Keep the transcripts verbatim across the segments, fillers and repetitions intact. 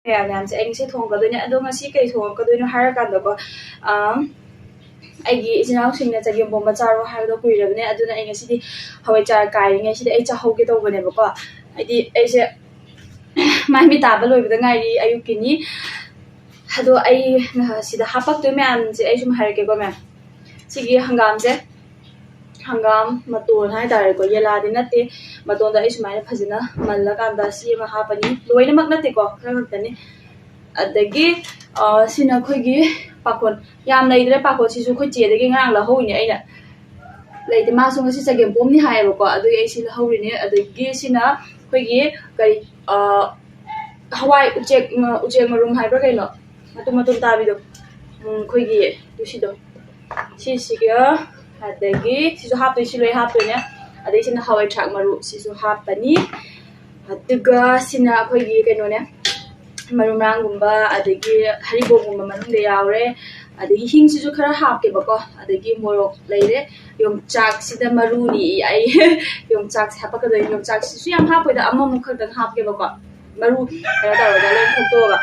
ꯃꯌꯥꯝ ꯃꯌꯥꯝꯁꯦ ꯑꯩ ꯉꯁꯤ ꯊꯣꯡꯉꯛꯀꯗꯣꯏꯅꯦ꯫ ꯑꯗꯣ ꯉꯁꯤ ꯀꯩ ꯊꯣꯡꯉꯛꯀꯗꯣꯏꯅꯣ ꯍꯥꯏꯔꯀꯥꯟꯗꯀꯣ, ꯑꯝ, ꯑꯩꯒꯤ ꯏꯆꯤꯟ ꯏꯅꯥꯎꯁꯤꯡꯅ ꯆꯒꯦꯝ ꯄꯣꯝꯕ ꯆꯥꯔꯣ ꯍꯥꯏꯕꯗꯣ ꯀꯨꯏꯔꯕꯅꯦ꯫ ꯑꯗꯨꯅ ꯑꯩ ꯉꯁꯤꯗꯤ ꯍꯋꯥꯏꯖꯥꯔ ꯀꯥꯏꯔꯤꯉꯩꯁꯤꯗ ꯑꯩ ꯆꯥꯍꯧꯒꯦ ꯇꯧꯕꯅꯦꯕꯀꯣ꯫ ꯍꯥꯏꯗꯤ ꯑꯩꯁꯦ ꯃꯥꯏ ꯃꯤꯠ ꯇꯥꯕ ꯂꯣꯏꯕꯗ ꯉꯥꯏꯔꯤ, ꯑꯌꯨꯛꯀꯤꯅꯤ꯫ ꯑꯗꯣ ꯑꯩ ꯁꯤꯗ ꯍꯥꯄꯛꯇꯣꯏ ꯃꯌꯥꯝꯁꯦ ꯑꯩ ꯁꯨꯝ ꯍꯥꯏꯔꯛꯀꯦꯀꯣ ꯃꯌꯥꯝ꯫ ꯁꯤꯒꯤ ꯍꯪꯒꯥꯝꯁꯦ, ꯍꯪꯒꯥꯝ ꯃꯇꯣꯟ ꯍꯥꯏꯇꯥꯔꯦꯀꯣ, ꯌꯦꯂꯥꯗꯤ ꯅꯠꯇꯦ꯫ ꯃꯇꯣꯟꯗ ꯑꯩ ꯁꯨꯃꯥꯏꯅ ꯐꯖꯅ ꯃꯜꯂꯀꯥꯟꯗ ꯁꯤ ꯑꯃ ꯍꯥꯞꯄꯅꯤ꯫ ꯂꯣꯏꯅꯃꯛ ꯅꯠꯇꯦꯀꯣ, ꯈꯔ ꯈꯛꯇꯅꯤ꯫ ꯑꯗꯒꯤ, ꯑ, ꯁꯤꯅ ꯑꯩꯈꯣꯏꯒꯤ ꯄꯥꯈꯣꯟ꯫ ꯌꯥꯝ ꯂꯩꯗ꯭ꯔꯦ ꯄꯥꯈꯣꯟꯁꯤꯁꯨ, ꯑꯩꯈꯣꯏ ꯆꯦꯗꯒꯤ ꯉꯔꯥꯡ ꯂꯧꯍꯧꯔꯤꯅꯦ ꯑꯩꯅ꯫ ꯂꯩꯇꯦ, ꯃꯥꯁꯨ ꯉꯁꯤ ꯆꯒꯦꯝ ꯄꯣꯝꯅꯤ ꯍꯥꯏꯌꯦꯕꯀꯣ, ꯑꯗꯨꯒꯤ ꯑꯩ ꯁꯤ ꯂꯧꯍꯧꯔꯤꯅꯦ꯫ ꯑꯗꯒꯤ ꯁꯤꯅ ꯑꯩꯈꯣꯏꯒꯤ ꯀꯔꯤ, ꯑ, ꯍꯋꯥꯏ ꯎꯆꯦꯛ, ꯎꯆꯦꯛ ꯃꯔꯨꯝ ꯍꯥꯏꯕ꯭ꯔꯥ ꯀꯩꯅꯣ, ꯃꯇꯨꯝ ꯃꯇꯨꯝ ꯇꯥꯕꯤꯗꯣ, ꯎꯝ, ꯑꯩꯈꯣꯏꯒꯤ ꯇꯨꯁꯤꯗꯣ, ꯁꯤꯁꯤꯒ, ꯑꯗꯒꯤ ꯁꯤꯁꯨ ꯍꯥꯞꯇꯣꯏ, ꯁꯤ ꯂꯣꯏ ꯍꯥꯞꯇꯣꯏꯅꯦ꯫ ꯑꯗꯩ ꯁꯤꯅ ꯍꯋꯥꯏ ꯊ꯭ꯔꯥꯛ ꯃꯔꯨ, ꯁꯤꯁꯨ ꯍꯥꯞꯄꯅꯤ꯫ ꯑꯗꯨꯒ ꯁꯤꯅ ꯑꯩꯈꯣꯏꯒꯤ ꯀꯩꯅꯣꯅꯦ, ꯃꯔꯨ ꯃꯔꯥꯡꯒꯨꯝꯕ, ꯑꯗꯒꯤ ꯍꯔꯤꯕꯣꯞꯀꯨꯝꯕ ꯃꯅꯨꯡꯗ ꯌꯥꯎꯔꯦ꯫ ꯑꯗꯒꯤ ꯍꯤꯡꯁꯤꯁꯨ ꯈꯔ ꯍꯥꯞꯀꯦꯕꯀꯣ꯫ ꯑꯗꯒꯤ ꯃꯣꯔꯣꯛ ꯂꯩꯔꯦ꯫ ꯌꯣꯡꯆꯥꯛꯁꯤꯗ ꯃꯔꯨꯅꯤ ꯑꯩ꯫ ꯌꯣꯡꯆꯥꯛꯁꯦ ꯍꯥꯄꯛꯀꯗꯣꯏꯅꯤ꯫ ꯌꯣꯡꯆꯥꯛꯁꯤꯁꯨ ꯌꯥꯝ ꯍꯥꯞꯄꯣꯏꯗ, ꯑꯃꯃꯨꯛ ꯈꯛꯇꯪ ꯍꯥꯞꯀꯦꯕꯀꯣ, ꯃꯔꯨ ꯀꯩꯅꯣ ꯇꯧꯔꯒ ꯂꯣꯏ ꯈꯣꯛꯇꯣꯛꯑꯒ꯫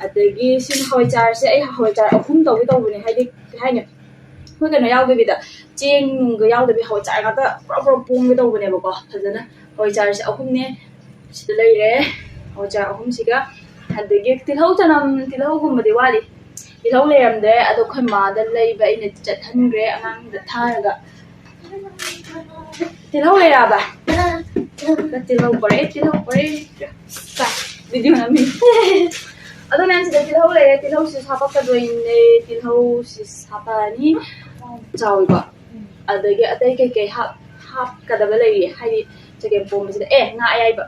ꯑꯗꯒꯤ ꯁꯤꯅ ꯍꯋꯥꯏꯖꯥꯔꯁꯦ, ꯑꯩ ꯍꯋꯥꯏꯖꯥꯔ ꯑꯍꯨꯝ ꯇꯧꯒꯦ ꯇꯧꯕꯅꯦ, ꯍꯥꯏꯗꯤ ꯀꯩ ꯍꯥꯏꯅꯤ, ꯑꯩꯈꯣꯏ ꯀꯩꯅꯣ ꯌꯥꯎꯗꯕꯤꯗ, ꯆꯦꯡ ꯅꯨꯡꯒ ꯌꯥꯎꯗꯕꯤ ꯍꯋꯥꯏꯖꯥꯔ ꯉꯥꯛꯇ ꯄꯨꯔꯥ ꯄꯨꯔꯥ ꯄꯣꯝꯒꯦ ꯇꯧꯕꯅꯦꯕꯀꯣ꯫ ꯐꯖꯅ ꯍꯋꯥꯏꯖꯥꯔꯁꯦ ꯑꯍꯨꯝꯅꯦ ꯁꯤꯗ ꯂꯩꯔꯦ, ꯍꯋꯥꯏꯖꯥꯔ ꯑꯍꯨꯝꯁꯤꯒ꯫ ꯑꯗꯒꯤ ꯇꯤꯜꯍꯧ ꯆꯅꯝ, ꯇꯤꯜꯍꯧꯒꯨꯝꯕꯗꯤ ꯋꯥꯠꯂꯤ, ꯇꯤꯜꯍꯧ ꯂꯩꯔꯝꯗ꯭ꯔꯦ꯫ ꯑꯗꯣ ꯑꯩꯈꯣꯏ ꯃꯥꯗ ꯂꯩꯕ ꯑꯩꯅ ꯆꯠꯍꯟꯈ꯭ꯔꯦ ꯑꯉꯥꯡꯗ ꯊꯥꯔꯒ꯫ ꯇꯤꯜꯍꯧ ꯂꯩꯔꯛꯑꯕ? ꯇꯤꯜꯍꯧ ꯄꯣꯔꯛꯑꯦ, ꯇꯤꯜꯍꯧ ꯄꯣꯔꯛꯑꯦ꯫ ꯁꯥ, ꯚꯤꯗꯤꯑꯣ ꯅꯝꯃꯤ꯫ ꯑꯗꯣ ꯃꯌꯥꯝ ꯁꯤꯗ ꯇꯤꯜꯍꯧ ꯂꯩꯔꯦ, ꯇꯤꯜꯍꯧꯁꯤꯁꯨ ꯍꯥꯄꯛꯀꯗꯣꯏꯅꯦ, ꯇꯤꯜꯍꯧꯁꯤ ꯍꯥꯄꯛꯑꯅꯤ꯫ ꯆꯥꯎꯋꯤꯀꯣ꯫ ꯑꯗꯒꯤ ꯑꯇꯩ ꯀꯩꯀꯩ ꯍꯥꯞ-, ꯍꯥꯞꯀꯗꯕ ꯂꯩꯔꯤ, ꯍꯥꯏꯗꯤ ꯆꯒꯦꯝ ꯄꯣꯝꯕꯁꯤꯗ, ꯑꯦ, ꯉꯥ ꯑꯌꯥꯏꯕ,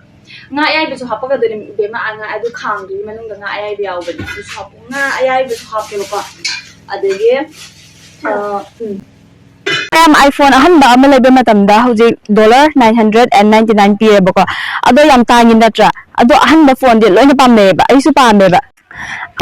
ꯉꯥ ꯑꯌꯥꯏꯕꯁꯨ ꯍꯥꯞꯄꯛꯀꯗꯣꯏꯅꯤ ꯏꯕꯦꯝꯃ꯫ ꯉꯥ ꯑꯗꯨ ꯈꯥꯡꯗꯨꯒꯤ ꯃꯅꯨꯡꯗ ꯉꯥ ꯑꯌꯥꯏꯕ ꯌꯥꯎꯕꯅꯤ, ꯑꯗꯨꯁꯨ ꯍꯥꯞꯄꯨ-, ꯉꯥ ꯑꯌꯥꯏꯕꯁꯨ ꯍꯥꯞꯀꯦꯕꯀꯣ꯫ ꯑꯗꯒꯤ, ꯑ, ꯎꯝ꯫ ꯃꯌꯥꯝ, iPhone ꯑꯍꯟꯕ ꯑꯃ ꯂꯩꯕ ꯃꯇꯝꯗ ꯍꯧꯖꯤꯛ dollar nine hundred and ninety nine ꯄꯤꯔꯦꯕꯀꯣ꯫ ꯑꯗꯣ ꯌꯥꯝ ꯇꯥꯡꯉꯤ ꯅꯠꯇ꯭ꯔꯥ? ꯑꯗꯣ ꯑꯍꯟꯕ phoneꯗꯤ ꯂꯣꯏꯅ ꯄꯥꯝꯅꯩꯌꯦꯕ, ꯑꯩꯁꯨ ꯄꯥꯝꯃꯦꯕ꯫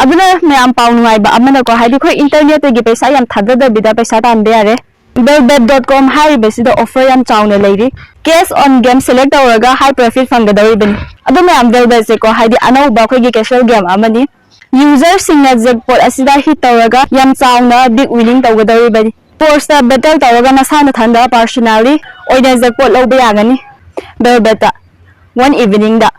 ꯑꯗꯨꯅ ꯃꯌꯥꯝ ꯄꯥꯎ ꯅꯨꯡꯉꯥꯏꯕ ꯑꯃꯅꯀꯣ, ꯍꯥꯏꯗꯤ ꯑꯩꯈꯣꯏ internetꯇꯒꯤ ꯄꯩꯁꯥ ꯌꯥꯝ ꯊꯥꯗꯗꯕꯤꯗ ꯄꯩꯁꯥ ꯇꯥꯟꯕ ꯌꯥꯔꯦ꯫ Velvet dot com ꯍꯥꯏꯔꯤꯕꯁꯤꯗ offer ꯌꯥꯝ ꯆꯥꯎꯅ ꯂꯩꯔꯤ꯫ Cash on game select ꯇꯧꯔꯒ high profit ꯐꯪꯒꯗꯧꯔꯤꯕꯅꯤ꯫ ꯑꯗꯨ ꯃꯌꯥꯝ, Velvet ꯁꯦꯀꯣ, ꯍꯥꯏꯗꯤ ꯑꯅꯧꯕ ꯑꯩꯈꯣꯏꯒꯤ casual game ꯑꯃꯅꯤ꯫ User ꯁꯤꯡꯅ jackpot ꯑꯁꯤꯗ hit ꯇꯧꯔꯒ ꯌꯥꯝ ꯆꯥꯎꯅ big winning ꯇꯧꯒꯗꯧꯔꯤꯕꯅꯤ꯫ Sports ꯇ battle ꯇꯧꯔꯒ ꯃꯁꯥ ꯃꯊꯟꯇ personally ꯑꯣꯏꯅ jackpot ꯂꯧꯕ ꯌꯥꯒꯅꯤ꯫ Velvet ꯇ one evening ꯗ꯫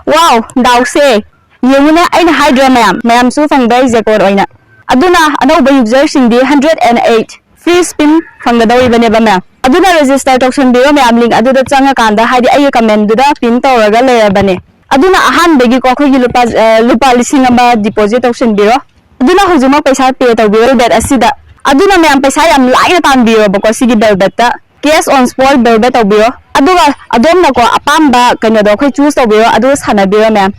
Wow, ꯗꯥꯎꯁꯦ! ꯌꯦꯡꯉꯨꯅꯦ, ꯑꯩꯅ ꯍꯥꯏꯗ꯭ꯔꯣ ꯃꯌꯥꯝ, ꯃꯌꯥꯝꯁꯨ ꯐꯪꯕ jackpot ꯑꯣꯏꯅ꯫ ꯑꯗꯨꯅ ꯑꯅꯧꯕ user ꯁꯤꯡꯗꯤ hundred and eight free spin ꯐꯪꯒꯗꯧꯔꯤꯕꯅꯦꯕ ꯃꯌꯥꯝ꯫ ꯑꯗꯨꯅ register ꯇꯧꯁꯟꯕꯤꯔꯣ ꯃꯌꯥꯝ, link ꯑꯗꯨꯗ ꯆꯪꯉꯀꯥꯟꯗ, ꯍꯥꯏꯗꯤ ꯑꯩꯒꯤ comment ꯗꯨꯗ pin ꯇꯧꯔꯒ ꯂꯩꯔꯕꯅꯦ꯫ ꯑꯗꯨꯅ ꯑꯍꯥꯟꯕꯒꯤꯀꯣ ꯑꯩꯈꯣꯏꯒꯤ ꯂꯨꯄꯥ, ꯑ, ꯂꯨꯄꯥ ꯂꯤꯁꯤꯡ ꯑꯃ deposit ꯇꯧꯁꯟꯕꯤꯔꯣ꯫ ꯑꯗꯨꯅ ꯍꯧꯖꯤꯛꯃꯛ ꯄꯩꯁꯥ pay ꯇꯧꯕꯤꯔꯣ Velvet ꯑꯁꯤꯗ꯫ ꯑꯗꯨꯅ ꯃꯌꯥꯝ ꯄꯩꯁꯥ ꯌꯥꯝ ꯂꯥꯏꯅ ꯇꯥꯟꯕꯤꯔꯣꯕꯀꯣ ꯁꯤꯒꯤ Velvet ꯇ꯫ Cash on spot Velvet ꯇꯧꯕꯤꯔꯣ꯫ ꯑꯗꯨꯒ ꯑꯗꯣꯝꯅꯀꯣ ꯑꯄꯥꯝꯕ ꯀꯩꯅꯣꯗꯣ ꯑꯩꯈꯣꯏ choose ꯇꯧꯕꯤꯔꯣ, ꯑꯗꯨꯒ ꯁꯥꯟꯅꯕꯤꯔꯣ ꯃꯌꯥꯝ꯫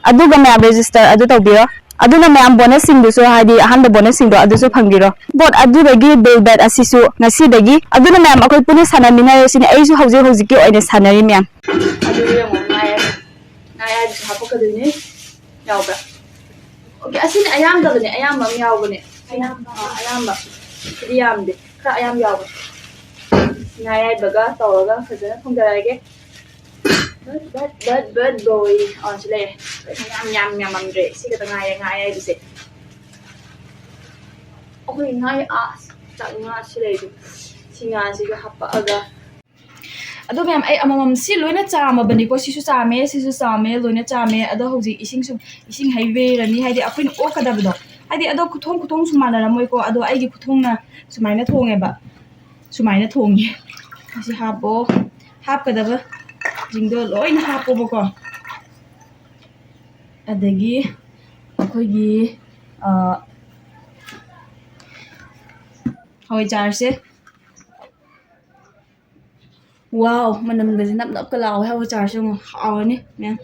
ꯑꯗꯨꯒ ꯃꯌꯥꯝ register ꯑꯗꯨ ꯇꯧꯕꯤꯔꯣ꯫ ꯑꯗꯨꯅ ꯃꯌꯥꯝ bonus ꯁꯤꯡꯗꯨꯁꯨ, ꯍꯥꯏꯗꯤ ꯑꯍꯥꯟꯕ bonus ꯁꯤꯡꯗꯣ ꯑꯗꯨꯁꯨ ꯐꯪꯕꯤꯔꯣ꯫ Spot ꯑꯗꯨꯗꯒꯤ Velvet ꯑꯁꯤꯁꯨ ꯉꯁꯤꯗꯒꯤ꯫ ꯑꯗꯨꯅ ꯃꯌꯥꯝ ꯑꯩꯈꯣꯏ ꯄꯨꯟꯅ ꯁꯥꯟꯅꯃꯤꯟꯅꯔꯁꯤꯅꯦ꯫ ꯑꯩꯁꯨ ꯍꯧꯖꯤꯛ ꯍꯧꯖꯤꯛꯀꯤ ꯑꯣꯏꯅ ꯁꯥꯟꯅꯔꯤ ꯃꯌꯥꯝ꯫ ꯑꯗꯨ ꯌꯦꯡꯉꯣ, ꯉꯥ ꯑꯌꯥꯏꯕ-, ꯉꯥ ꯑꯌꯥꯏꯕꯁꯨ ꯍꯥꯞꯄꯛꯀꯗꯣꯏꯅꯦ꯫ ꯌꯥꯎꯕ꯭ꯔꯥ? Okay, ꯑꯁꯤꯅꯦ ꯑꯌꯥꯝꯗꯕꯅꯦ, ꯑꯌꯥꯝꯕ ꯑꯃ ꯌꯥꯎꯕꯅꯦ꯫ ꯑꯌꯥꯝꯕ꯫ ꯑꯥ, ꯑꯌꯥꯝꯕ꯫ ꯁꯤꯗꯤ ꯌꯥꯝꯗꯦ, ꯈꯔ ꯑꯌꯥꯝ ꯌꯥꯎꯕꯅꯦ꯫ ꯉꯥ ꯑꯌꯥꯏꯕꯒ ꯇꯧꯔꯒ ꯐꯖꯅ ꯊꯣꯡꯗꯔꯛꯑꯒꯦ꯫ ꯕꯠ, ꯕꯠ, ꯕꯠ, ꯕꯠ, ꯕꯣꯏ꯫ ꯑꯥ, ꯁꯤ ꯂꯩꯔꯦ꯫ ꯌꯥꯝ, ꯌꯥꯝ ꯌꯥꯝꯃꯝꯗ꯭ꯔꯦ꯫ ꯁꯤ ꯈꯛꯇ ꯉꯥꯏꯔꯦ ꯉꯥ ꯑꯌꯥꯏꯕꯁꯦ꯫ ꯑꯩꯈꯣꯏ ꯉꯥ ꯑꯌꯥ-, ꯑꯥ, ꯆꯥꯛ ꯉꯥ ꯁꯤ ꯂꯩꯔꯦ꯫ ꯁꯤ ꯉꯥꯁꯤꯒ ꯍꯥꯞꯄꯛꯑꯒ꯫ ꯑꯗꯣ ꯃꯌꯥꯝ, ꯑꯩ ꯑꯃꯃꯝ ꯁꯤ ꯂꯣꯏꯅ ꯆꯥꯝꯃꯕꯅꯤꯀꯣ꯫ ꯁꯤꯁꯨ ꯆꯥꯝꯃꯦ, ꯁꯤꯁꯨ ꯆꯥꯝꯃꯦ, ꯂꯣꯏꯅ ꯆꯥꯝꯃꯦ꯫ ꯑꯗꯣ ꯍꯧꯖꯤꯛ ꯏꯁꯤꯡꯁꯨ, ꯏꯁꯤꯡ ꯍꯩꯕꯤꯔꯅꯤ꯫ ꯍꯥꯏꯗꯤ ꯑꯩꯈꯣꯏꯅ ꯑꯣꯛꯀꯗꯕꯗꯣ꯫ ꯍꯥꯏꯗꯤ ꯑꯗꯣ ꯈꯨꯊꯣꯡ, ꯈꯨꯊꯣꯡꯁꯨ ꯃꯥꯟꯅꯔꯝꯃꯣꯏꯀꯣ꯫ ꯑꯗꯣ ꯑꯩꯒꯤ ꯈꯨꯊꯣꯡꯅ ꯁꯨꯃꯥꯏꯅ ꯊꯣꯡꯉꯦꯕ꯫ ꯁꯨꯃꯥꯏꯅ ꯊꯣꯡꯉꯦ꯫ ꯑꯁꯤ ꯍꯥꯞꯄꯣ꯫ ꯍꯥꯞꯀꯗꯕꯁꯤꯡꯗꯣ ꯂꯣꯏꯅ ꯍꯥꯞꯄꯣꯕꯀꯣ꯫ ꯑꯗꯒꯤ ꯑꯩꯈꯣꯏꯒꯤ, ꯑ, ꯍꯋꯥꯏꯖꯥꯔꯁꯦ꯫ Wow, ꯃꯅꯝꯒꯁꯦ ꯅꯞ ꯅꯞꯀ ꯂꯥꯎꯋꯦ꯫ ꯍꯋꯥꯏꯖꯥꯔꯁꯦ ꯌꯦꯡꯉꯣ, ꯍꯥꯎꯔꯅꯤ ꯃꯌꯥꯝ꯫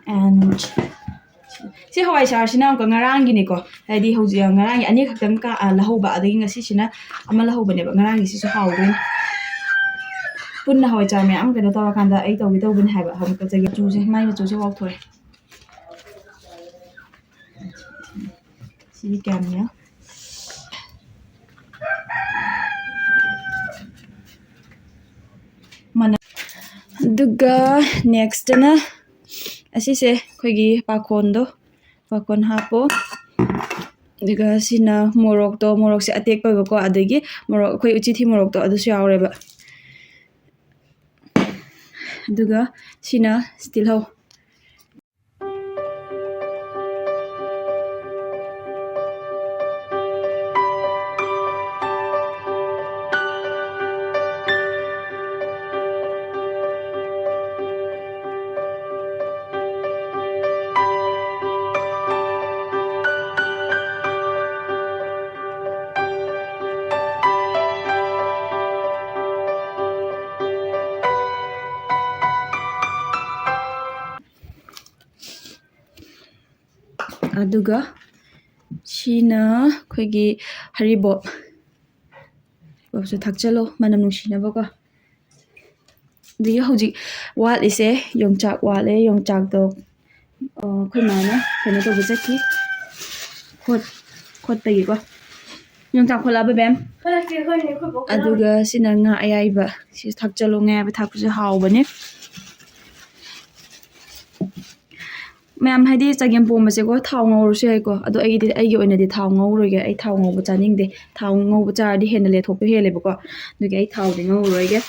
And ꯁꯤ ꯍꯋꯥꯏꯖꯥꯔꯁꯤꯅ ꯑꯃꯨꯛꯀ ꯉꯔꯥꯡꯒꯤꯅꯤꯀꯣ, ꯍꯥꯏꯗꯤ ꯍꯧꯖꯤꯛ ꯉꯔꯥꯡꯒꯤ ꯑꯅꯤ ꯈꯛꯇꯪ ꯀꯥ-, ꯑ, ꯂꯧꯍꯧꯕ, ꯑꯗꯒꯤ ꯉꯁꯤꯁꯤꯅ ꯑꯃ ꯂꯧꯍꯧꯕꯅꯦꯕ꯫ ꯉꯔꯥꯡꯒꯤ ꯁꯤꯁꯨ ꯍꯥꯎꯗꯣꯏꯅꯤ꯫ ꯄꯨꯟꯅ ꯍꯋꯥꯏꯖꯥꯔ ꯃꯌꯥꯝ ꯀꯩꯅꯣ ꯇꯧꯔꯀꯥꯟꯗ ꯑꯩ ꯇꯧꯒꯦ ꯇꯧꯕꯅꯦ ꯍꯥꯏꯕ꯫ ꯑꯃꯨꯛꯀ ꯆꯒꯦ ꯃꯆꯨꯁꯦ, ꯃꯥꯏ ꯃꯆꯨꯁꯦ ꯋꯥꯎꯊꯣꯔꯛꯑꯦ꯫ ꯁꯤꯗꯤ ꯀꯌꯥꯝ ꯌꯥꯝ ꯃꯅꯥ-, ꯑꯗꯨꯒ ꯅꯦꯛꯁꯇꯅ ꯑꯁꯤꯁꯦ ꯑꯩꯈꯣꯏꯒꯤ ꯄꯥꯈꯣꯟꯗꯣ, ꯄꯥꯈꯣꯟ ꯍꯥꯞꯄꯣ꯫ ꯑꯗꯨꯒ ꯁꯤꯅ ꯃꯣꯔꯣꯛꯇꯣ, ꯃꯣꯔꯣꯛꯁꯦ ꯑꯇꯦꯛꯄ ꯑꯣꯏꯕꯀꯣ, ꯑꯗꯒꯤ ꯃꯣꯔꯣꯛ, ꯑꯩꯈꯣꯏ ꯎꯆꯤꯊꯤ ꯃꯣꯔꯣꯛꯇꯣ, ꯑꯗꯨꯁꯨ ꯌꯥꯎꯔꯦꯕ꯫ ꯑꯗꯨꯒ ꯁꯤꯅ ꯇꯤꯜꯍꯧ꯫ ꯑꯗꯨꯒ ꯁꯤꯅ ꯑꯩꯈꯣꯏꯒꯤ ꯍꯔꯤꯕꯣꯞ꯫ ꯍꯔꯤꯕꯣꯞꯁꯨ ꯊꯥꯛꯆꯜꯂꯣ, ꯃꯅꯝ ꯅꯨꯡꯁꯤꯅꯕꯀꯣ꯫ ꯑꯗꯒꯤ ꯍꯧꯖꯤꯛ ꯋꯥꯠꯂꯤꯁꯦ ꯌꯣꯡꯆꯥꯛ ꯋꯥꯠꯂꯦ꯫ ꯌꯣꯡꯆꯥꯛꯇꯣ, ꯑ, ꯑꯩꯈꯣꯏ ꯃꯥꯅ ꯀꯩꯅꯣ ꯇꯧꯕ ꯆꯠꯈꯤ, ꯈꯣꯠ-, ꯈꯣꯠꯄꯒꯤꯀꯣ꯫ ꯌꯣꯡꯆꯥꯛ ꯈꯣꯠꯂꯛꯑꯕ, ꯕꯦꯝ? ꯈꯣꯠꯂꯛꯇ꯭ꯔꯤ, ꯑꯩꯈꯣꯏꯅꯦ, ꯑꯩꯈꯣꯏ ꯕꯣꯛ ꯈꯣꯠꯂꯝꯃꯦ꯫ ꯑꯗꯨꯒ ꯁꯤꯅ ꯉꯥ ꯑꯌꯥꯏꯕ꯫ ꯁꯤ ꯊꯥꯛꯆꯜꯂꯣ, ꯉꯥ ꯑꯌꯥꯏꯕ ꯊꯥꯛꯄꯁꯦ ꯍꯥꯎꯕꯅꯦ꯫ ꯃꯌꯥꯝ, ꯍꯥꯏꯗꯤ, ꯆꯒꯦꯝ ꯄꯣꯝꯕꯁꯦꯀꯣ, ꯊꯥꯎ ꯉꯧꯔꯁꯨ ꯌꯥꯏꯀꯣ, ꯑꯗꯣ ꯑꯩꯒꯤꯗꯤ, ꯑꯩꯒꯤ ꯑꯣꯏꯅꯗꯤ ꯊꯥꯎ ꯉꯧꯔꯣꯏꯒꯦ꯫ ꯑꯩ ꯊꯥꯎ ꯉꯧꯕ ꯆꯥꯅꯤꯡꯗꯦ꯫ ꯊꯥꯎ ꯉꯧꯕ ꯆꯥꯔꯗꯤ ꯍꯦꯟꯅ ꯂꯦꯊꯣꯛꯄ ꯍꯦꯜꯂꯦꯕꯀꯣ, ꯑꯗꯨꯒꯤ ꯑꯩ ꯊꯥꯎꯗꯤ ꯉꯧꯔꯔꯣꯏꯒꯦ꯫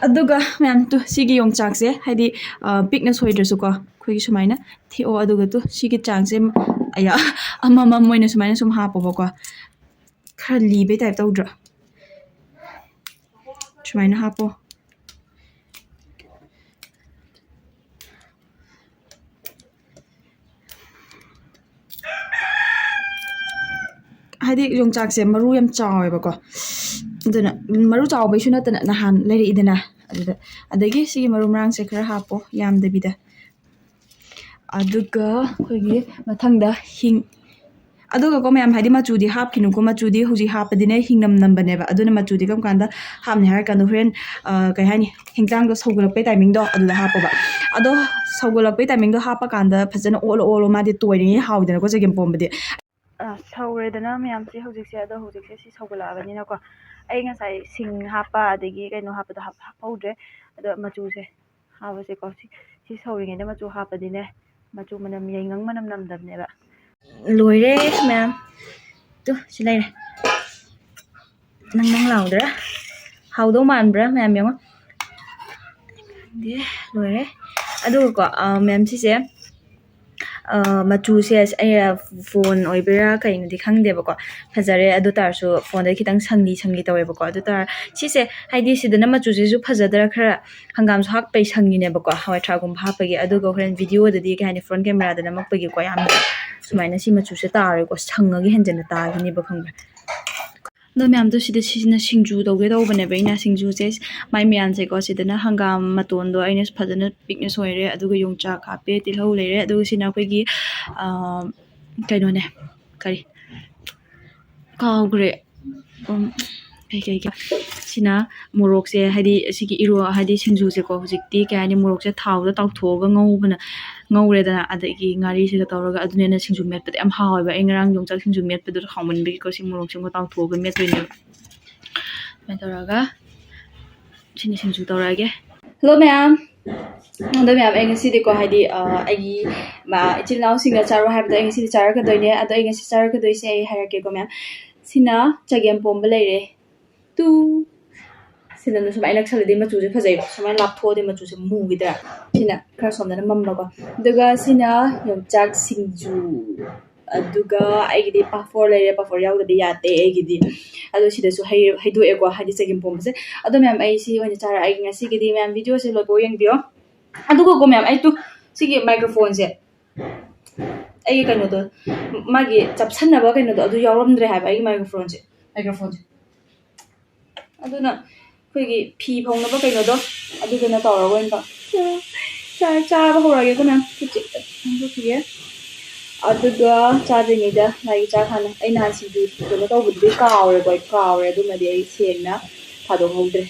ꯑꯗꯨꯒ ꯃꯌꯥꯝ, ꯇꯨ, ꯁꯤꯒꯤ ꯌꯣꯡꯆꯥꯛꯁꯦ, ꯍꯥꯏꯗꯤ, ꯑ, ꯄꯤꯛꯅ ꯁꯣꯏꯗ꯭ꯔꯁꯨꯀꯣ, ꯑꯩꯈꯣꯏꯒꯤ ꯁꯨꯃꯥꯏꯅ ꯊꯦꯛꯑꯣ꯫ ꯑꯗꯨꯒ, ꯇꯨ, ꯁꯤꯒꯤ ꯆꯥꯡꯁꯦ, ꯑꯌꯥ, ꯑꯃꯃꯝ ꯑꯣꯏꯅ ꯁꯨꯃꯥꯏꯅ ꯁꯨꯝ ꯍꯥꯞꯄꯣꯕꯀꯣ꯫ ꯈꯔ ꯂꯤꯕꯩ ꯇꯥꯏꯞ ꯇꯧꯗ꯭ꯔꯣ? ꯁꯨꯃꯥꯏꯅ ꯍꯥꯞꯄꯣ꯫ ꯍꯥꯏꯗꯤ ꯌꯣꯡꯆꯥꯛꯁꯦ ꯃꯔꯨ ꯌꯥꯝ ꯆꯥꯎꯋꯦꯕꯀꯣ, ꯑꯗꯨꯅ ꯃꯔꯨ ꯆꯥꯎꯕꯩꯁꯨ ꯅꯠꯇꯅ ꯅꯍꯥꯟ ꯂꯩꯔꯛꯏꯗꯅ, ꯑꯗꯨꯗ, ꯑꯗꯒꯤ ꯁꯤꯒꯤ ꯃꯔꯨ ꯃꯔꯥꯡꯁꯦ ꯈꯔ ꯍꯥꯞꯄꯣ, ꯌꯥꯝꯗꯕꯤꯗ꯫ ꯑꯗꯨꯒ ꯑꯩꯈꯣꯏꯒꯤ ꯃꯊꯪꯗ ꯍꯤꯡ꯫ ꯑꯗꯨꯒꯀꯣ ꯃꯌꯥꯝ, ꯍꯥꯏꯗꯤ ꯃꯆꯨꯗꯤ ꯍꯥꯞꯈꯤꯅꯨꯀꯣ, ꯃꯆꯨꯗꯤ ꯍꯧꯖꯤꯛ ꯍꯥꯞꯄꯗꯤꯅꯦ ꯍꯤꯡꯅꯝ ꯅꯝꯕꯅꯦꯕ, ꯑꯗꯨꯅ ꯃꯆꯨꯗꯤ ꯀꯔꯝ ꯀꯥꯟꯗ ꯍꯥꯞꯅꯤ ꯍꯥꯏꯔ ꯀꯥꯟꯗ ꯍꯣꯔꯦꯟ, ꯑ, ꯀꯩ ꯍꯥꯏꯅꯤ, ꯍꯤꯟꯖꯥꯡꯗꯣ ꯁꯧꯒꯠꯂꯛꯄꯩ ꯇꯥꯏꯃꯤꯡꯗꯣ ꯑꯗꯨꯗ ꯍꯥꯞꯄꯣꯕ꯫ ꯑꯗꯣ ꯁꯧꯒꯠꯂꯛꯄꯩ ꯇꯥꯏꯃꯤꯡꯗꯣ ꯍꯥꯞꯄ ꯀꯥꯟꯗ ꯐꯖꯅ ꯑꯣꯠꯂꯣ ꯑꯣꯠꯂꯣ, ꯃꯥꯗꯤ ꯇꯣꯏꯔꯤꯉꯩ ꯍꯥꯎꯋꯤꯗꯅꯀꯣ ꯆꯒꯦꯝ ꯄꯣꯝꯕꯗꯤ꯫ ꯑ, ꯁꯧꯔꯦꯗꯅ ꯃꯌꯥꯝꯁꯦ ꯍꯧꯖꯤꯛꯁꯦ꯫ ꯑꯗꯣ ꯍꯧꯖꯤꯛꯁꯦ ꯁꯤ ꯁꯧꯒꯠꯂꯛꯑꯕꯅꯤꯅꯀꯣ, ꯑꯩ ꯉꯁꯥꯏ ꯁꯤꯡ ꯍꯥꯞꯄ ꯑꯗꯒꯤ ꯀꯩꯅꯣ ꯍꯥꯞꯄꯗꯣ ꯍꯥꯞ-, ꯍꯥꯞꯍꯧꯗ꯭ꯔꯦ꯫ ꯑꯗꯣ ꯃꯆꯨꯁꯦ ꯍꯥꯞꯄꯁꯦꯀꯣ꯫ ꯁꯤ, ꯁꯤ ꯁꯧꯔꯤꯉꯩꯗ ꯃꯆꯨ ꯍꯥꯞꯄꯗꯤꯅꯦ, ꯃꯆꯨ ꯃꯅꯝ, ꯌꯥꯏꯉꯪ ꯃꯅꯝ ꯅꯝꯗꯕꯅꯦꯕ꯫ ꯂꯣꯏꯔꯦ ꯃꯌꯥꯝ꯫ ꯇꯨ, ꯁꯤ ꯂꯩꯔꯦ꯫ ꯅꯪ ꯅꯪ ꯂꯥꯎꯗ꯭ꯔꯥ? ꯍꯥꯎꯗꯧ ꯃꯥꯟꯕ꯭ꯔꯥ ꯃꯌꯥꯝ? ꯌꯦꯡꯉꯣ꯫ ꯈꯪꯗꯦ, ꯂꯣꯏꯔꯦ꯫ ꯑꯗꯨꯒꯀꯣ, ꯑ, ꯃꯌꯥꯝ, ꯁꯤꯁꯦ, ꯑ, ꯃꯆꯨꯁꯦ ꯑꯁ-, ꯑꯩ, ꯐꯣꯟ ꯑꯣꯏꯕꯩꯔꯥ ꯀꯩꯅꯣꯗꯤ ꯈꯪꯗꯦꯕꯀꯣ, ꯐꯖꯔꯦ꯫ ꯑꯗꯨ ꯇꯥꯔꯁꯨ ꯐꯣꯟꯗ ꯈꯤꯇꯪ ꯁꯪꯂꯤ ꯁꯪꯂꯤ ꯇꯧꯋꯦꯕꯀꯣ꯫ ꯑꯗꯨ ꯇꯥꯔ-, ꯁꯤꯁꯦ ꯍꯥꯏꯗꯤ ꯁꯤꯗꯅ ꯃꯆꯨꯁꯤꯁꯨ ꯐꯖꯗ꯭ꯔꯥ, ꯈꯔ ꯍꯪꯒꯥꯝꯁꯨ ꯍꯥꯞꯄꯩ ꯁꯪꯉꯤꯅꯦꯕꯀꯣ, ꯍꯋꯥꯏ ꯊ꯭ꯔꯥꯛꯀꯨꯝꯕ ꯍꯥꯞꯄꯒꯤ꯫ ꯑꯗꯨꯒ ꯍꯣꯔꯦꯟ ꯚꯤꯗꯤꯑꯣꯗꯗꯤ ꯀꯩ ꯍꯥꯏꯅꯤ, ꯐ꯭ꯔꯟ ꯀꯦꯃꯦꯔꯥꯗ ꯅꯝꯃꯛꯄꯒꯤꯀꯣ, ꯌꯥꯝ ꯁꯨꯃꯥꯏꯅ ꯁꯤ ꯃꯆꯨꯁꯦ ꯇꯥꯔꯣꯏꯀꯣ, ꯁꯪꯉꯒ ꯍꯦꯟꯖꯟꯅ ꯇꯥꯒꯤꯅꯦꯕ, ꯈꯪꯕ꯭ꯔꯥ? ꯑꯗꯣ ꯃꯌꯥꯝꯗꯣ ꯁꯤꯗ ꯁꯤꯁꯤꯅ ꯁꯤꯡꯖꯨ ꯇꯧꯒꯦ ꯇꯧꯕꯅꯦꯕ ꯑꯩꯅ꯫ ꯁꯤꯡꯖꯨꯁꯦ ꯃꯥꯏ ꯃꯌꯥꯟꯁꯦꯀꯣ, ꯁꯤꯗꯅ ꯍꯪꯒꯥꯝ ꯃꯇꯣꯟꯗꯣ ꯑꯩꯅ ꯐꯖꯅ ꯄꯤꯛꯅ ꯁꯣꯏꯔꯦ, ꯑꯗꯨꯒ ꯌꯣꯡꯆꯥꯛ ꯍꯥꯞꯄꯦ, ꯇꯤꯜꯍꯧ ꯂꯩꯔꯦ, ꯑꯗꯨꯒ ꯁꯤꯅ ꯑꯩꯈꯣꯏꯒꯤ, ꯑ, ꯀꯩꯅꯣꯅꯦ, ꯀꯔꯤ, ꯀꯥꯎꯈ꯭ꯔꯦ꯫ ꯎꯝ, ꯀꯩ, ꯀꯩ, ꯀꯩ, ꯁꯤꯅ ꯃꯣꯔꯣꯛꯁꯦ, ꯍꯥꯏꯗꯤ ꯁꯤꯒꯤ ꯏꯔꯣ-, ꯍꯥꯏꯗꯤ ꯁꯤꯡꯖꯨꯁꯦꯀꯣ, ꯍꯧꯖꯤꯛꯇꯤ ꯀꯩ ꯍꯥꯏꯅꯤ, ꯃꯣꯔꯣꯛꯁꯦ ꯊꯥꯎꯗ ꯇꯥꯎꯊꯣꯛꯑꯒ ꯉꯧꯕꯅ, ꯉꯧꯔꯦꯗꯅ, ꯑꯗꯒꯤ ꯉꯥꯔꯤꯁꯤꯒ ꯇꯧꯔꯒ, ꯑꯗꯨꯅ ꯍꯦꯟꯅ ꯁꯤꯡꯖꯨ ꯃꯦꯠꯄꯗ ꯌꯥꯝ ꯍꯥꯎꯋꯦꯕ꯫ ꯑꯩ ꯉꯔꯥꯡ ꯌꯣꯡꯆꯥꯛ ꯁꯤꯡꯖꯨ ꯃꯦꯠꯄꯗꯨꯁꯨ ꯍꯥꯎꯃꯟꯕꯒꯤꯀꯣ, ꯁꯤ ꯃꯣꯔꯣꯛꯁꯤꯃꯒ ꯇꯥꯎꯊꯣꯛꯑꯒ ꯃꯦꯠꯇꯣꯏꯅꯦꯕ꯫ ꯁꯨꯃꯥꯏꯅ ꯇꯧꯔꯒ ꯁꯤꯅ ꯁꯤꯡꯖꯨ ꯇꯧꯔꯛꯑꯒꯦ꯫ ꯍꯜꯂꯣ ꯃꯌꯥꯝ꯫ ꯑꯗꯣ ꯃꯌꯥꯝ, ꯑꯩ ꯉꯁꯤꯗꯤꯀꯣ, ꯍꯥꯏꯗꯤ, ꯑ, ꯑꯩꯒꯤ, ꯃ-, ꯏꯆꯤꯜ ꯏꯅꯥꯎꯁꯤꯡꯅ ꯆꯥꯔꯣ ꯍꯥꯏꯕꯗꯣ ꯑꯩ ꯉꯁꯤꯗꯤ ꯆꯥꯔꯛꯀꯗꯣꯏꯅꯦ꯫ ꯑꯗꯣ ꯑꯩ ꯉꯁꯤ ꯆꯥꯔꯛꯀꯗꯣꯏꯁꯦ ꯑꯩ ꯍꯥꯏꯔꯛꯀꯦꯀꯣ ꯃꯌꯥꯝ꯫ ꯁꯤꯅ ꯆꯒꯦꯝ ꯄꯣꯝꯕ ꯂꯩꯔꯦ꯫ ꯇꯨ꯫ ꯁꯤꯗꯅ ꯁꯨꯃꯥꯏꯅ ꯅꯛꯁꯜꯂꯗꯤ ꯃꯆꯨꯁꯦ ꯐꯖꯩꯕ꯫ ꯁꯨꯃꯥꯏꯅ ꯂꯥꯞꯊꯣꯛꯑꯗꯤ ꯃꯆꯨꯁꯦ ꯃꯨꯈꯤꯗ꯭ꯔꯥ? ꯁꯤꯅ ꯈꯔ ꯁꯣꯝꯗꯅ ꯃꯝꯕꯀꯣ꯫ ꯑꯗꯨꯒ ꯁꯤꯅ ꯌꯣꯡꯆꯥꯛ ꯁꯤꯡꯖꯨ꯫ ꯑꯗꯨꯒ ꯑꯩꯒꯤꯗꯤ ꯄꯥꯐꯣꯔ ꯂꯩꯔꯦ꯫ ꯄꯥꯐꯣꯔ ꯌꯥꯎꯗꯗꯤ ꯌꯥꯗꯦ ꯑꯩꯒꯤꯗꯤ꯫ ꯑꯗꯣ ꯁꯤꯗꯁꯨ ꯍꯩ-, ꯍꯩꯗꯣꯛꯑꯦꯀꯣ, ꯍꯥꯏꯗꯤ ꯆꯒꯦꯝ ꯄꯣꯝꯕꯁꯦ꯫ ꯑꯗꯣ ꯃꯌꯥꯝ, ꯑꯩ ꯁꯤ ꯑꯣꯏꯅ ꯆꯥꯔꯛꯑꯒꯦ ꯉꯁꯤꯒꯤꯗꯤ꯫ ꯃꯌꯥꯝ, ꯚꯤꯗꯤꯑꯣꯁꯦ ꯂꯣꯏꯐꯥꯎ ꯌꯦꯡꯕꯤꯌꯣ꯫ ꯑꯗꯨꯒꯀꯣ ꯃꯌꯥꯝ, ꯑꯩ ꯇꯨ, ꯁꯤꯒꯤ ꯃꯥꯏꯀ꯭ꯔꯣꯐꯣꯟꯁꯦ, ꯑꯩꯒꯤ ꯀꯩꯅꯣꯗꯣ, ꯃꯥꯒꯤ ꯆꯞꯁꯟꯅꯕ ꯀꯩꯅꯣꯗꯣ ꯑꯗꯨ ꯌꯥꯎꯔꯝꯗ꯭ꯔꯦ ꯍꯥꯏꯕ ꯑꯩꯒꯤ ꯃꯥꯏꯀ꯭ꯔꯣꯐꯣꯟꯁꯦ, ꯃꯥꯏꯀ꯭ꯔꯣꯐꯣꯟꯁꯦ꯫ ꯑꯗꯨꯅ ꯑꯩꯈꯣꯏꯒꯤ ꯐꯤ ꯐꯧꯅꯕ ꯀꯩꯅꯣꯗꯣ, ꯑꯗꯨꯗꯨꯅ ꯇꯧꯔꯒ ꯑꯣꯏꯅ ꯇꯧ-, ꯆꯥ-, ꯆꯥꯕ ꯍꯧꯔꯛꯑꯒꯦꯀꯣ ꯃꯌꯥꯝ꯫ ꯈꯨꯠꯁꯦ ꯈꯤꯇꯪ ꯍꯥꯝꯗꯣꯛꯈꯤꯒꯦ꯫ ꯑꯗꯨꯒ ꯆꯥꯗ꯭ꯔꯤꯉꯩꯗ ꯂꯥꯏꯒꯤ ꯆꯥꯛ ꯍꯥꯟꯅ, ꯑꯩ ꯅꯍꯥꯟ ꯁꯤꯡꯖꯨ ꯀꯩꯅꯣ ꯇꯧꯕꯗꯨꯗꯤ ꯀꯥꯎꯔꯦꯀꯣ, ꯑꯩ ꯀꯥꯎꯔꯦ꯫ ꯑꯗꯨꯃꯗꯤ ꯑꯩ ꯁꯦꯡꯅ ꯊꯥꯗꯣꯛꯍꯧꯗ꯭ꯔꯦ꯫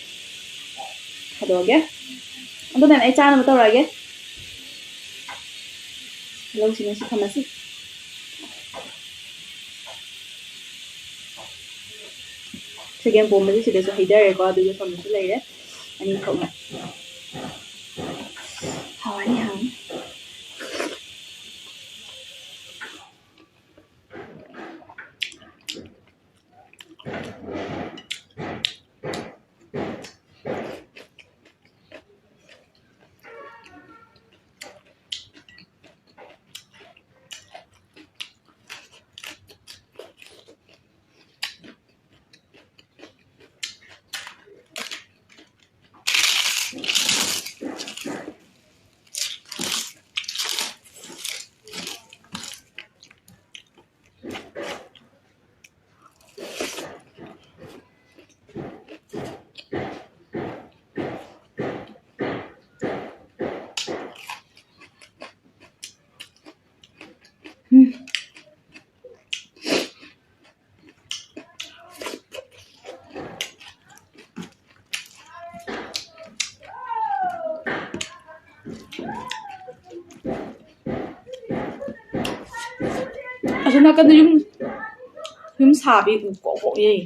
ꯊꯥꯗꯣꯛꯑꯒꯦ꯫ ꯑꯗꯣ ꯃꯌꯥꯝ, ꯑꯩ ꯆꯥꯅꯕ ꯇꯧꯔꯛꯑꯒꯦ꯫ ꯇꯤꯜꯍꯧꯁꯤꯅ ꯁꯤ ꯊꯝꯃꯁꯤ꯫ ꯆꯒꯦꯝ ꯄꯣꯝꯕꯁꯦ ꯁꯤꯗꯁꯨ ꯍꯩꯊꯔꯦꯀꯣ, ꯑꯗꯨꯒ ꯁꯣꯝꯗꯁꯨ ꯂꯩꯔꯦ ꯑꯅꯤꯈꯛꯃꯛ꯫ ꯍꯥꯎꯔꯅꯤ, ꯍꯥꯎꯔꯅꯤ꯫ ꯑꯁꯣꯝ ꯅꯥꯀꯟꯗ ꯌꯨꯝ, ꯌꯨꯝ ꯁꯥꯕꯤ ꯎ ꯀꯣꯛ ꯀꯣꯛ ꯌꯩ꯫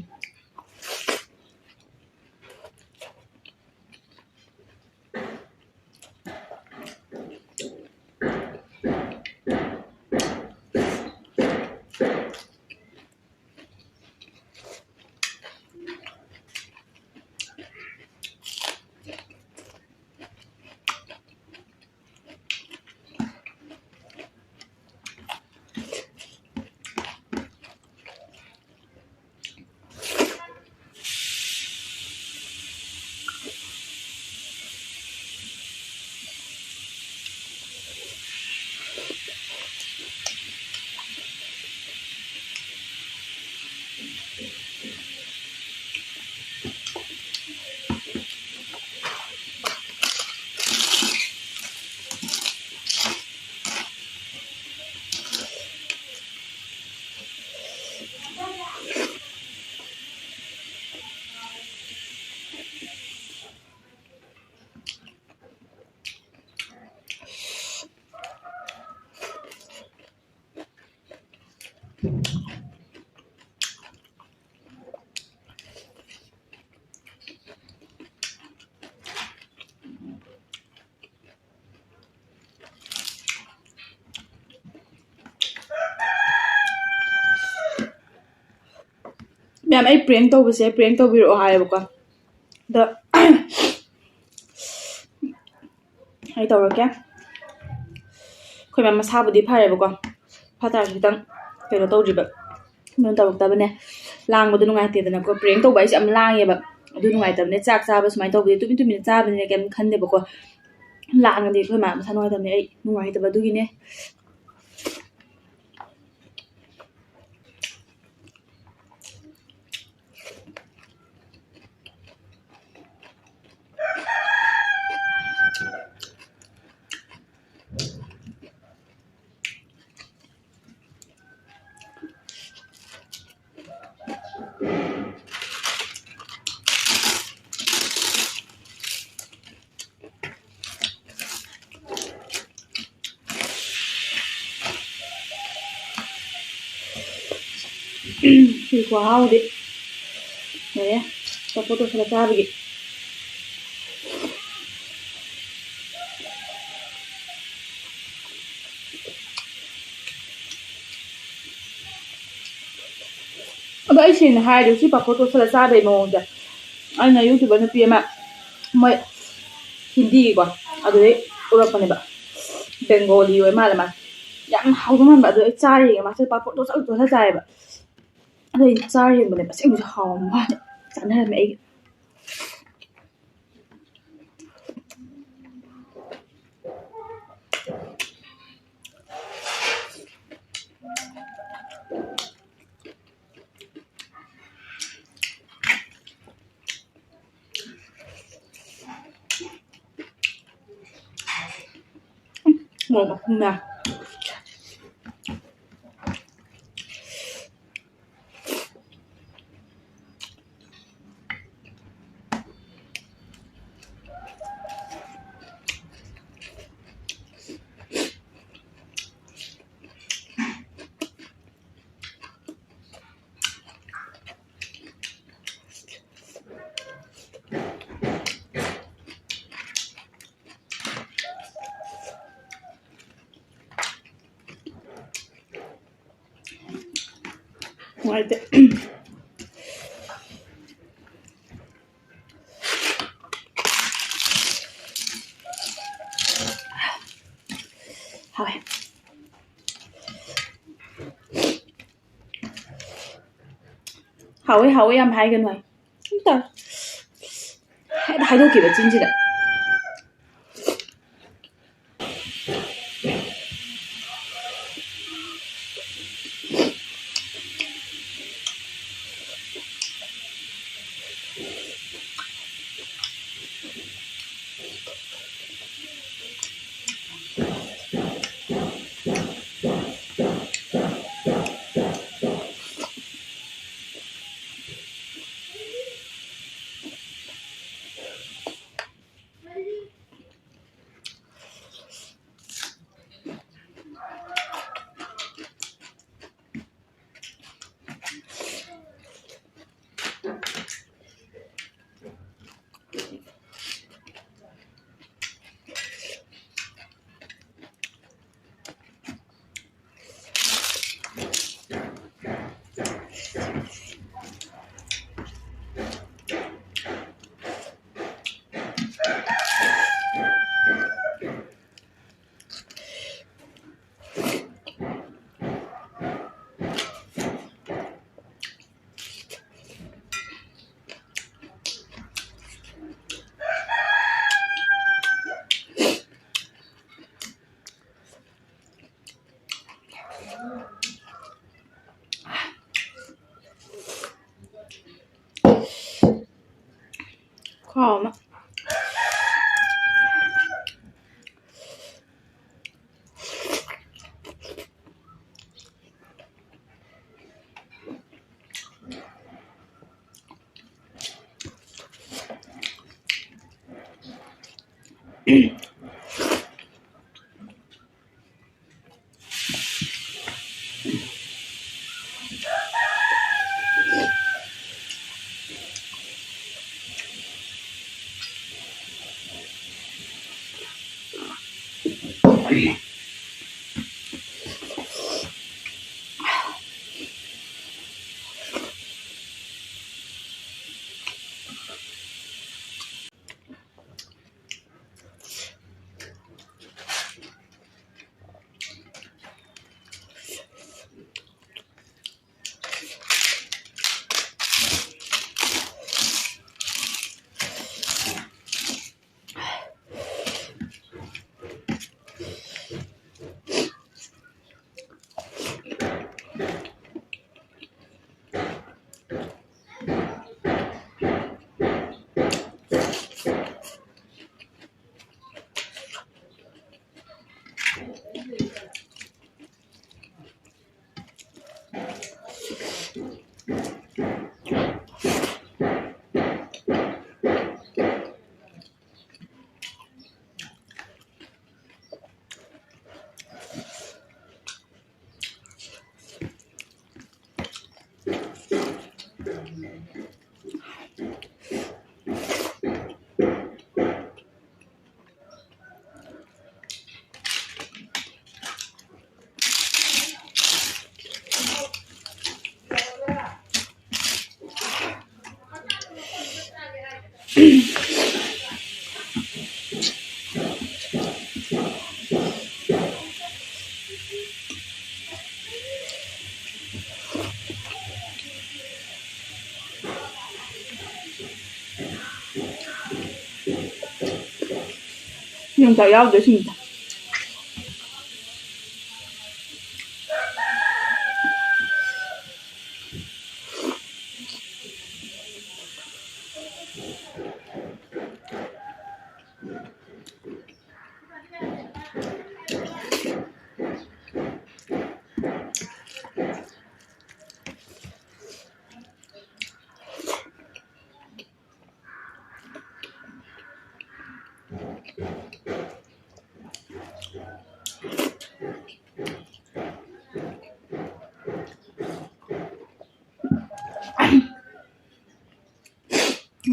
ꯃꯌꯥꯝ, ꯑꯩ ꯄ꯭ꯔꯦꯡ ꯇꯧꯕꯁꯦ, ꯄ꯭ꯔꯦꯡ ꯇꯧꯕꯤꯔꯛꯑꯣ ꯍꯥꯏꯌꯦꯕꯀꯣ꯫ ꯑꯗꯣ ꯑꯩ ꯇꯧꯔꯛꯀꯦ꯫ ꯑꯩꯈꯣꯏ ꯃꯌꯥꯝ ꯃꯁꯥꯕꯨꯗꯤ ꯐꯔꯦꯕꯀꯣ, ꯐꯠꯇ꯭ꯔꯁꯨ ꯈꯤꯇꯪ ꯀꯩꯅꯣ ꯇꯧꯗ꯭ꯔꯤꯕ, ꯀꯩꯅꯣ ꯇꯧꯔꯛꯇꯕꯅꯦ꯫ ꯂꯥꯡꯕꯗꯣ ꯅꯨꯡꯉꯥꯏꯇꯦꯗꯅꯀꯣ, ꯄ꯭ꯔꯦꯡ ꯇꯧꯕ ꯍꯥꯏꯁꯦ ꯌꯥꯝ ꯂꯥꯡꯉꯦꯕ꯫ ꯑꯗꯨ ꯅꯨꯡꯉꯥꯏꯇꯕꯅꯦ꯫ ꯆꯥꯛ ꯆꯥꯕ ꯁꯨꯃꯥꯏꯅ ꯇꯧꯕꯗꯤ ꯇꯨꯃꯤꯟ ꯇꯨꯃꯤꯟꯅ ꯆꯥꯕꯅꯤꯅ ꯀꯩꯝ ꯈꯟꯗꯦꯕꯀꯣ꯫ ꯂꯥꯡꯉꯗꯤ ꯑꯩꯈꯣꯏ ꯃꯥ ꯃꯁꯥ ꯅꯨꯡꯉꯥꯏꯇꯕꯅꯦ, ꯑꯩ ꯅꯨꯡꯉꯥꯏꯇꯕ ꯑꯗꯨꯒꯤꯅꯦ꯫ ꯁꯤ ꯈꯨꯍꯥꯎꯗꯤ ꯂꯣꯏꯔꯦ꯫ ꯄꯥꯐꯣꯔ ꯇꯣꯠꯁꯜꯂ ꯆꯥꯕꯒꯤ꯫ ꯑꯗꯣ ꯑꯩ ꯁꯦꯡꯅ ꯍꯥꯏꯔꯗꯤ ꯁꯤ ꯄꯥꯐꯣꯔ ꯇꯣꯠꯁꯜꯂ ꯆꯥꯕꯩ ꯃꯑꯣꯡꯁꯦ, ꯑꯩꯅ YouTuber ꯅꯨꯄꯤ ꯑꯃ, ꯃꯣꯏ ꯍꯤꯟꯗꯤꯒꯤꯀꯣ, ꯑꯗꯨꯗꯩ ꯎꯔꯛꯄꯅꯦꯕ꯫ ꯕꯦꯡꯒꯣꯂꯤ ꯑꯣꯏ ꯃꯥꯜꯂꯦ ꯃꯥꯁꯦ꯫ ꯌꯥꯝ ꯍꯥꯎꯕ ꯃꯥꯟꯕ꯫ ꯑꯗꯣ ꯑꯩ ꯆꯥꯔ ꯌꯦꯡꯉꯦ, ꯃꯥꯁꯦ ꯄꯥꯐꯣꯔ ꯇꯣꯠꯁꯜꯂ ꯇꯣꯠꯁꯜꯂ ꯆꯥꯏꯌꯦꯕ꯫ ꯑꯗꯣ ꯑꯩ ꯆꯥꯔ ꯌꯦꯡꯕꯅꯦꯕ, ꯑꯁꯦꯡꯕꯁꯨ ꯍꯥꯎꯔꯝꯕ ꯋꯥꯅꯦ꯫ ꯆꯥꯟꯅꯔꯝꯃꯦ ꯑꯩꯒꯤ꯫ ꯃꯣꯔꯣꯛ ꯃꯈꯨꯝꯅ꯫ ꯅꯨꯡꯉꯥꯏꯇꯦ꯫ ꯍꯥꯎꯋꯦ꯫ ꯍꯥꯎꯋꯦ, ꯍꯥꯎꯋꯦ ꯌꯥꯝ ꯍꯥꯏꯒꯅꯨ ꯍꯥꯏ꯫ ꯑꯗꯨꯝ ꯇꯧꯔꯦ꯫ ꯍꯦꯛꯇ ꯍꯥꯏꯗꯣꯛꯈꯤꯕ ꯆꯤꯟꯁꯤꯗ꯫ ꯈꯨꯍꯥꯎ ꯑꯃ꯫ ꯌꯣꯡꯆꯥꯛ ꯌꯥꯎꯗ꯭ꯔꯦ ꯁꯤꯡꯖꯨꯗ꯫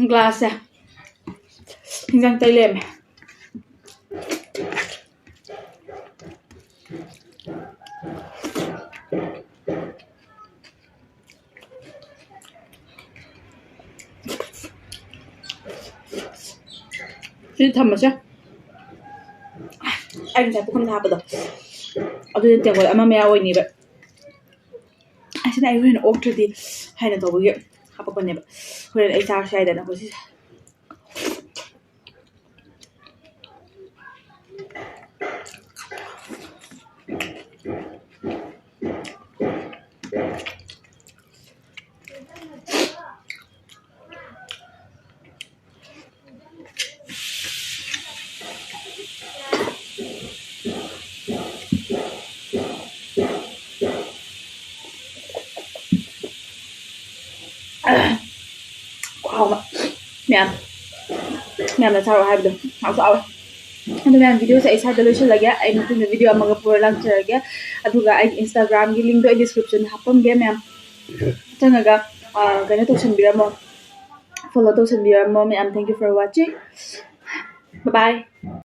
ꯒ꯭ꯂꯥꯁꯁꯦ ꯍꯤꯟꯖꯥꯡ ꯇꯩ ꯂꯩꯔꯝꯃꯦ꯫ ꯁꯤꯗꯤ ꯊꯝꯃꯁꯦ꯫ ꯑꯩ ꯉꯁꯥꯏ ꯄꯨꯈꯝꯗ ꯍꯥꯞꯄꯗꯣ ꯑꯗꯨꯗꯤ ꯇꯦꯡꯀꯣꯠ ꯑꯃ ꯃꯌꯥ ꯑꯣꯏꯅꯤꯕ꯫ ꯑꯁꯤꯅ ꯑꯩ ꯍꯣꯔꯦꯟ ꯑꯣꯛꯇ꯭ꯔꯗꯤ ꯍꯥꯏꯅ ꯇꯧꯕꯒꯤ ꯍꯥꯄꯛꯄꯅꯦꯕ꯫ ꯍꯣꯔꯦꯟ ꯑꯩ ꯆꯥꯔꯁꯨ ꯌꯥꯏꯗꯅꯀꯣ ꯁꯤꯁꯦ꯫ ꯈꯨꯍꯥꯎ ꯑꯃ꯫ ꯃꯌꯥꯝ, ꯃꯌꯥꯝꯅ ꯆꯥꯔꯣ ꯍꯥꯏꯕꯗꯣ ꯍꯥꯎꯁꯨ ꯍꯥꯎꯋꯦ꯫ ꯑꯗꯨ ꯃꯌꯥꯝ, videoꯁꯦ ꯑꯩ ꯁ꯭ꯋꯥꯏꯗ ꯂꯣꯏꯁꯤꯜꯂꯒꯦ꯫ ꯑꯩ ꯃꯊꯪꯗ video ꯑꯃꯒ ꯄꯨꯔ ꯂꯥꯛꯆꯔꯒꯦ꯫ ꯑꯗꯨꯒ ꯑꯩꯒꯤ Instagramꯒꯤ linkꯗꯣ ꯑꯩ descriptionꯗ ꯍꯥꯞꯄꯝꯒꯦ ꯃꯌꯥꯝ꯫ ꯆꯪꯉꯒ, ꯑ, ꯀꯩꯅꯣ ꯇꯧꯁꯟꯕꯤꯔꯝꯃꯣ, follow ꯇꯧꯁꯟꯕꯤꯔꯝꯃꯣ ꯃꯌꯥꯝ꯫ Thank you for watching. Bye bye.